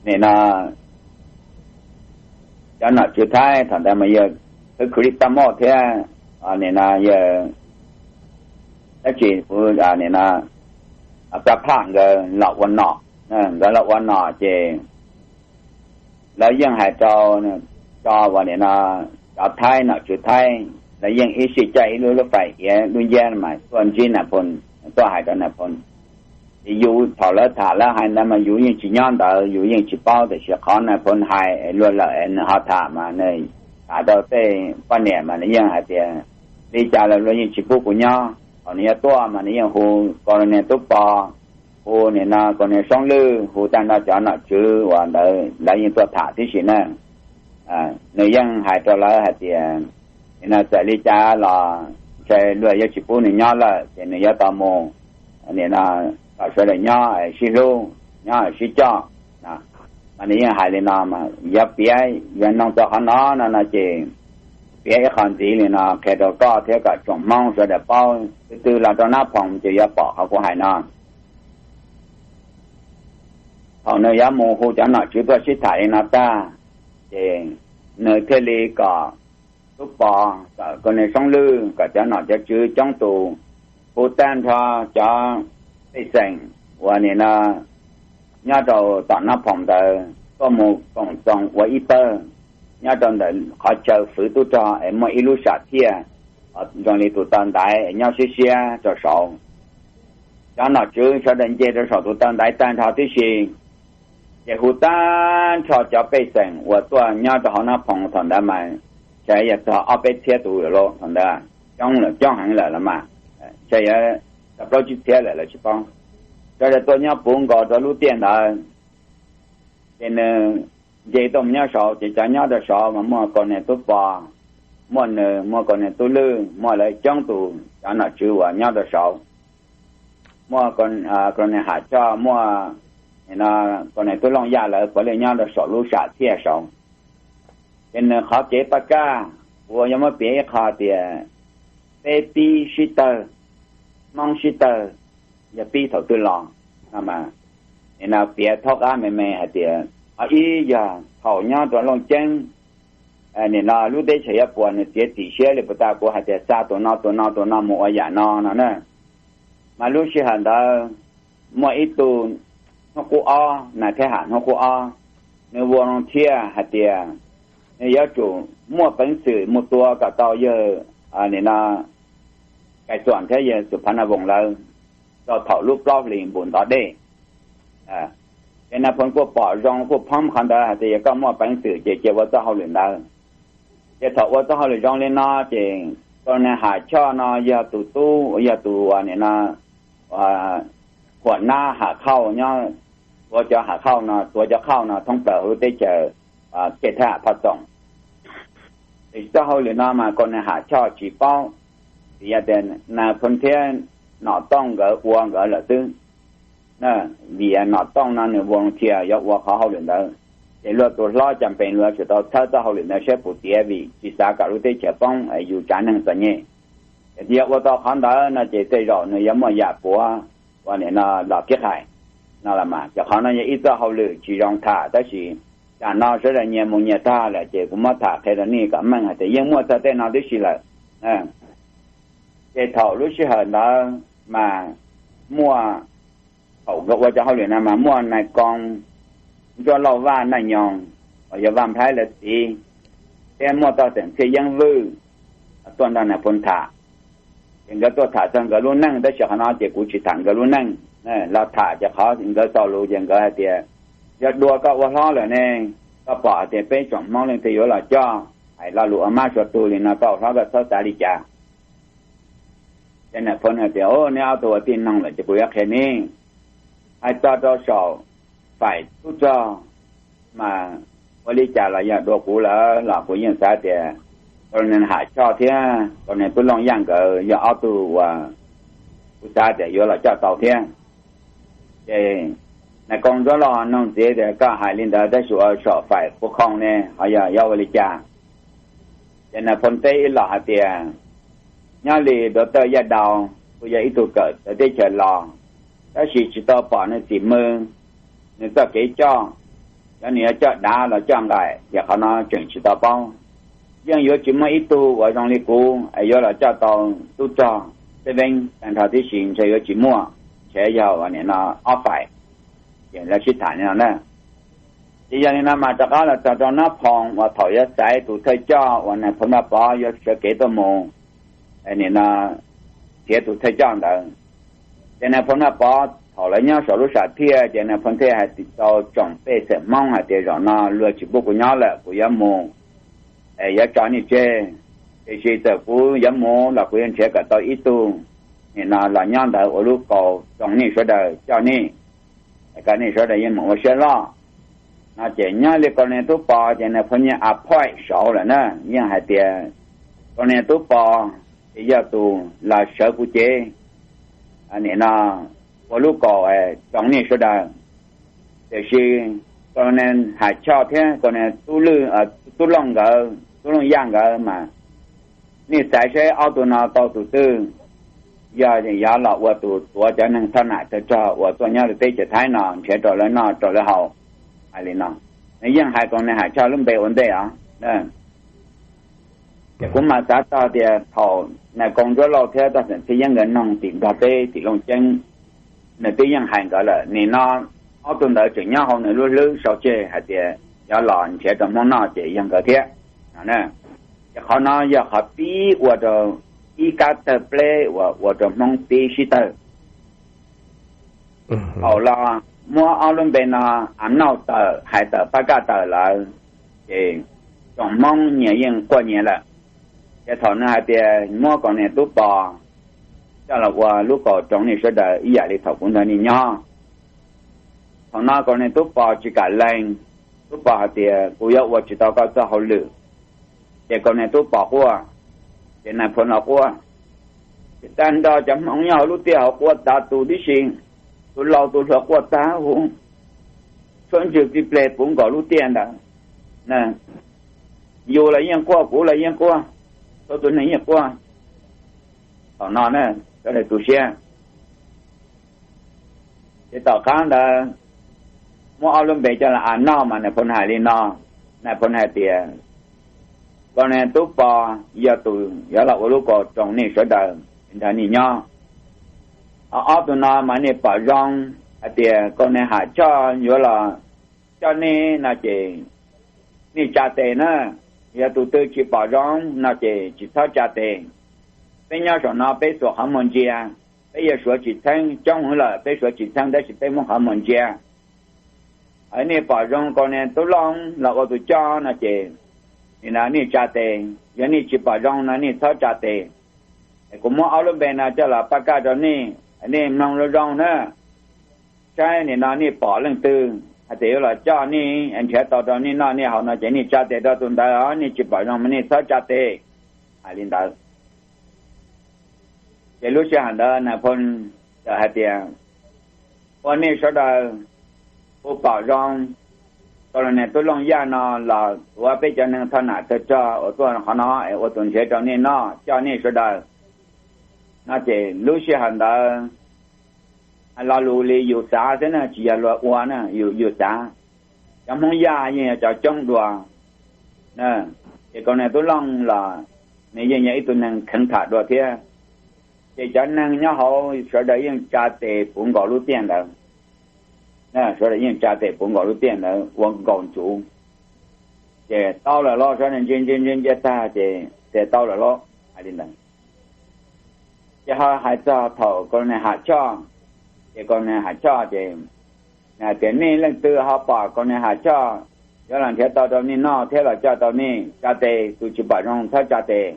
nim no cov nom tswv Thaib thaum ntawd mas yog khwv khwv li tau moj thiab, nim no yog dab tsi kuv nim no Pab Phaj nkawd los ua nom, nkawd los ua nom ces lawv yeej hais rau, tso uas nim no cov Thaib, nom tswv Thaib lawv yeej ib sij caij ib lub lub fais iav lub ncab mas tuaj ntsib Nas Phoo, tuaj hais rau Nas Phoo. Ces yus thaum lawv tham lawv hais ntawd mas yus yeej tsis nyob ntawd, yus yeej tsis paub, tiam sis qhov Nas Phoo hais luag lawm es nws ho tham mas nws tham rau tej poj niam mas nws yeej hais tias li cas los luag yeej tsis pub kuv nyob. Thaum nws yuav tuaj mas nws yeej hu Colonel Tub Pov, hu nim no Colonel Soob Lwj, hu tag nrho cov nom tswv uas ntawd lawv yeej tuaj tham tib si na. Nws yeej hais rau lawv hais tias nim no txawm li cas los ntshe luag yuav tsis pub nws nyob lawm ces nws yuav tau mus, nim no kom sawv daws nyob sib hlub, nyob sib coj. Mas nws yeej hais li no mas yog piav, yog noog txog qhov no no no ces piav ib qho ntxiv li no qhia rau koj thiab kom tsoom Hmoob sawv daws paub, tus twg los rau Nab Phoom ces yuav pom qhov kuv hais no. Thaum nws yuav mus hu cov nom tswv tuaj sib tham li no tag, ces nws thiaj li kom Tub Pov, kom Colonel Soob Lwj, kom cov nom cov tswv coob tus hu tag nrho cov pej xeem uas nim no nyob rau tom Nab Phoom ntawd tuaj mus koom txoos ua ib pawg nyob rau ntawm qhov chaw fwv tub rog es muaj ib lub sam thiaj zoo li tus taw ntaiv es nyob siab siab rau saud. Cov nom tswv sawv daws nce rau saum tus taw ntaiv tag nrho tib si, ces hu tag nrho cov pej xeem uas tuaj nyob rau hauv Nab Phoom thaum ntawd mas ntshe yog txog ob peb txhiab tus lawm, thaum ntawd coob lawm, coob heev lawm los mas, ntshe yuav txog plaub tsib txhiab lawm los tsis paub. Sawv daws tuaj nyob puv nkaus rau lub tiaj ntawd, ces nws nce tuaj mus nyob saud, ces cov nyob rau saud mas muaj Colonel Tub Pov, muaj nws, muaj Colonel Tub Lwj, muaj lawv coob tus cov nom tswv uas nyob rau saud, muaj Colonel Ham Choj, muaj Colonel Tub Looj Yaj lawv puav leej nyob rau saum lub sam thiaj saud. Ces nws qhov kev paj kaj, kuv yuav muab piav ib qho tias peb pib sib tawg, Hmoob sib tawg, yog pib thaum twg los no mas, nim no piav thaub qab me me hais tias qhov ib yog thaum nyob rau Looj Ceeb, nim no lub teb chaws yuav puas nws txiav txim siab li puas tas, kuv hais tias xa tus no tus no tus no mus ua yam no no na. Mas lub sij hawm ntawd muaj ib tug Hnub Qub Ob, nais thab ham Hnub Qub Ob, nws volunteer hais tias nws yuav tsum muaj peev xwm mus tua kom tau yawg, nim no Kais Txuam thiab yawg Xus Phav Nas Voos lawv rau thaum lub plaub hlis npum ntov dej. Ces Nas Phoom kuj pom zoo kuj phoob qhov ntawd hais tias yog koj muaj peev xwm ces cia ua txoj hauj lwm ntawd. Ces thaum ua txoj hauj lwm zoo li no ces Colonel Ham Choj no yog tus tub, yog tus uas nim no khuam nab ham khauj nyob, tuav cov ham khauj no, tuav cov khauj no thoob plaws hauv lub teb chaws Kej Thab Ham Phoj Txoos. Ces txoj hauj lwm no mas Colonel Ham Choj tsis paub, vim yog tias Nas Phoom thiab Nom Tooj nkawd ua nkawd lawm xwb. Vim Nom Tooj no nws volunteer yuav ua qhov hauj lwm ntawd, ces luag tus hlob Cam Pees luag tsum tau txhawb txoj hauj lwm ntawd saib puas tiav vim tsis xav kom lub teb chaws poob es yus tsav neeg txom nyem. Yog ua tau qhov ntawd no ces tej zaum nws yuav muaj yam puav uas nim no los kib qais no los mas. Ces qhov no yog ib txoj hauj lwm tsis zoo tham, tab sis tam no sawv daws nyias mus nyias tag lawm ces kuv muab tham qhia rau nej kom meej hais tias yeej muaj txog tej no tib si lawm. Ces thaum lub sij hawm ntawd mas muaj, thaum nkawd ua cov hauj lwm no mas muaj nais koo Ntsuab Lauj Vaj Naj Nyoos uas yog Vaj Nplhaib lawv txiv, thiab muaj toj xeem Txhiaj Yeeb Vwj tuaj nrog Nas Phoom tham. Ces nkawd tuaj tham txog nkawd lub neej, tab sis qhov no ces kuv tsis tham nkawd lub neej. Los tham ces qhov nkawd xaus lus ces nkawd hais tias, yog dua koj ua hlob lawm ne, koj pom hais tias peb tsoom Hmoob leej twg yuav los coj, hais lo lus ua mab sua tug li no, koj ua hlob koj txhob xav li cas. Ces Nas Phoom hais tias, neb ob tug ua tij noog lawm ces kuv yuav qhia neb. Hais txog rau saum faim tub rog mas ua li cas los yog dua kuv lawm los kuv yeej xav tias Colonel Ham Choj thiab Colonel Tub Looj Yaj nkawd yog ob tug uas kuv xav tias yuav los coj tau thiab. Ces nais koo Ntsuab Lauj noog ntxiv tias, koj hais li ntawd tab sis ua saum faim pub khoom ne ho yog yuav ua li cas? Ces Nas Phoom teb ib los hais tias, nyob li Doctor Yaj Dau kuj yog ib tug kawm txawv teb chaws los, tab sis tsis tau pom nws txim mws, nws txoj kev coj Cov nws yuav coj dav los coj nqaim ces qhov no tseem tsis tau paub. Yeej yuav tsis muaj ib tug uas zoo li kuv es yuav los coj tau tub rog xeeb veeb tag nrho tib si, ntshe yuav tsis muaj, ntshe yog nim no ob faim. Ces lawv sib tham li no na. Ces yog li no mas rov qab los txog rau Nab Phoo uas thaum yuav xaiv tus thawj coj uas nais phoo Naj Pov yuav sawv kev tuaj mus, nim no nrhiav tus thawj coj ntawd. Ces nais phoo Naj Pov thaum lawv nyob saum lub sam thiaj ces nais phoo thiaj hais tau tsoom pej xeem Hmoob hais tias zaum no luag tsis pub kuv nyob lawm, kuv yuav mus, yuav tso nej tseg. Tiam sis txawm kuv yuav mus los kuv yuav nrhiav kom tau ib tug nim no los nyob ntawd ua lub kaus rau nej sawv daws coj nej, kom nej sawv daws yeej mus ua siab loj. No ces nyob li Kaus Niam Tub Pov ces nais phoo yeej appoint saud lawm na, yeej hais tias Kaus Niam Tub Pov ces yog tus los sawv kuv cev, nim no ua lub kaus rau nej sawv daws. Tiam sis Kaus Niam Ham Choj thiab Kaus Niam Tub Lwj, Tub Looj nkawd, Tub Looj Yaj nkawd mas nej xaiv seb ob tug no tau tus twg yog, yog los ua tus tuav cov neeg thoj nam tawg rog uas tuaj nyob rau teb chaws Thaib no nrhiav rau lawv noj rau lawv haus. Hais li no, nws yeej hais Kaus Niam Ham Choj lub npe ua ntej os. Ces kuv mam xav txog tias thaum nais koos Ntsuab Lauj thiab toj xeem Txhiaj Yeeb nkawd noog tim Nplog teb tim Looj Ceeb, nws twb yeej hais nkawd lawm. Nim no ob tug ntawd tseem nyob hauv nws lub hlwb sau tseg hais tias yog los nrhiav rau Hmoob noj ces yog nkawd thiab. Ces qhov no yog qhov pib ua rau ib kab tawg pleb uas ua rau Hmoob pib sib tawg. Thaum los muab ob lub npe no, Am Nauj Tawm, Hais Tawm, Pab Kaj Tawm lawm, ces tsoom Hmoob nyias yeej quaj nyias lawm. Ces thaum nws hais tias muab Kaus Niam Tub Pov coj los ua lub kaus rau nej sawv daws ib yam li thaum kuv nrog nej nyob, thaum no Kaus Niam Tub Pov tsis kam lees. Tub Pov hais tias kuv yuav ua tsis tau koj txoj hauj lwm. Ces Kaus Niam Tub Pov quaj, ces nais phoo los quaj, ces tag nrho cov Hmoob nyob hauv lub tiaj hauv quaj tas tus tib si, tus laus tus hluas quaj tas huv, tshuav ntswg txiv pleg puv nkaus lub tiaj ntawd. Yus los yeej quaj, kuv los yeej quaj, txhua tus neeg yeej quaj. Thaum no na, sawv daws tu siab. Ces tom qab ntawd muab ob lub npe coj los Am Nauj mas nais phoo hais li no, nais phoo hais tias Kaus Niam Tub Pov yog tus yuav los ua lub kaus rau nej sawv daws nrog nej nyob. Ho ob tug no mas nej pom zoo hais tias Kaus Niam Ham Choj yuav los coj nej no ces nej tsa tes na. Yog tus twg tsis pom zoo no ces tsis txhob tsa tes. Peb nyob saum no peb xuas qhov muag ntsia, peb yuav suav tsis txheeb, coob heev lawm peb suav tsis txheeb tab sis peb muab qhov muag ntsia. Nej pom zoo Kaus Niam Tub Looj los ua tus coj no ces nim no nej tsa tes, yog nej tsis pom zoo no nej txhob tsa tes. Kuv muab ob lub npe no coj los pab kaj rau nej, nej mloog zoo zoo na. Saib nim no nej pom leej twg hais tias yuav los coj nej, nrhiav tau rau nej noj nej haus no ces nej tsa tes rau tus ntawd os, nej tsis pom zoo mas nej txhob tsa tes. Hais li ntawd. Ces lub sij hawm ntawd nais phoo txawm hais tias, ua nej sawv daws puas pom zoo Kaus Niam Tub Looj Yaj no los tuav peb cov neeg thoj nam tawg rog uas tuaj qhov no es ua tus nrhiav rau nej noj coj nej sawv daws? No ces lub sij hawm ntawd hais lo lus li yus xav xwb na, tsis yog luag ua na, yus xav. Cov Hmoob Yaj yeej yog cov coob dua, ces Kaus Niam Tub Looj los nws yeej yog ib tug neeg kheev tham dua thiab. Ces cov neeg nyob hauv sawv daws yeej tsa tes puv nkaus lub tiaj ntawd. Sawv daws yeej tsa tes puv nkaus lub tiaj ntawd ua nkaus ntsuv. Ces tau lawm los sawv daws ntsia ntsia ntsia ntsia tag ces tias tau lawm los hais li ntawd. Ces ho hais txog thaum Kaus Niam Ham Choj, ces Kaus Niam Ham Choj ces hais tias nej leej twg ho pom Kaus Niam Ham Choj yuav los nrhiav tau rau nej noj thiab los coj tau nej, tsa tes, tus tsis pom zoo txhob tsa tes.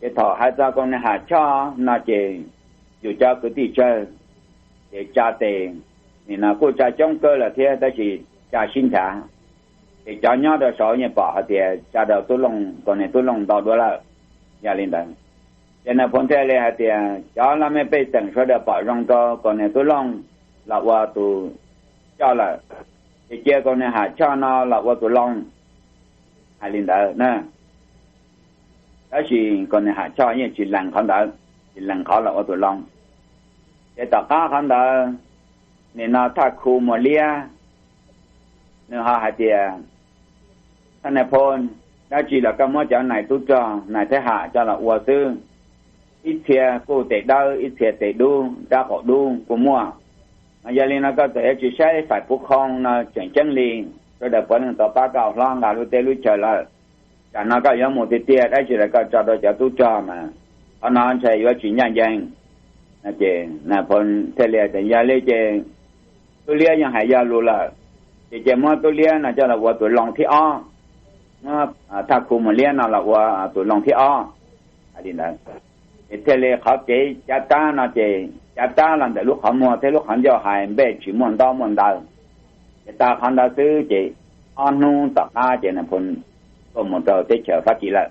Ces thaum hais txog Kaus Niam Ham Choj no ces yus cov kwv tij tsawg ces tsa tes, nim no kuj tsa coob kawg lawm thiab tab sis tsa sib nrhav. Ces cov nyob rau saud yeej pom hais tias tsa rau Tub Looj, Kaus Niam Tub Looj ntau dua lawm. Yog li ntawd, ces nais phoo thiaj li hais tias cov laj mej pej xeem sawv daws pom zoo rau Kaus Niam Tub Looj los ua tus coj lawm, ces cia Kaus Niam Ham Choj no los ua tus looj. Hais li ntawd na. Tab sis Kaus Niam Ham Choj yeej tsis lees qhov ntawd, tsis lees qhov los ua tus looj. Ces tom qab qhov ntawd, nim no Thaj Khu Muas Liab nws ho hais tias, Thaj Nais Phoo, dab tsi los koj muab cov nais tub rog, nais thab ham coj los ua xwb. Ib txhia kuj tes dawb, ib txhia tes dub, dab qaum dub kuj muaj. Yog li no koj txawm yuav tsis saib fais puv khoo no tseem ceeb li, sawv daws puav leej tau pab koj hlob nqa lub teb lub chaw lawm. Tam no koj yuav mus tiag tiag, dab tsi los koj tso rau cov tub rog mas qhov no ntshe yuav tsis ncaj ncees. Ces Nais Phoo thiaj li tias, Yog li ces Tub Liab yeej hais yog lus lawm, ces cia muab Tub Liab no coj los ua tus loo thib ob, muab Thaj Khu Mus Liab no los ua tus loo thib ob. Hais li ntawd, ces thiaj li qhov kev cav tab no ces cav tab los ntawm lub qhov muag thiab lub qhov ncauj hais npe tsis muaj ntaub muaj ntawv. Ces tag qhov ntawd xwb ces ob hnub tom qab ces Nais Phoo tuaj mus rau teb chaws Fab Kis lawm.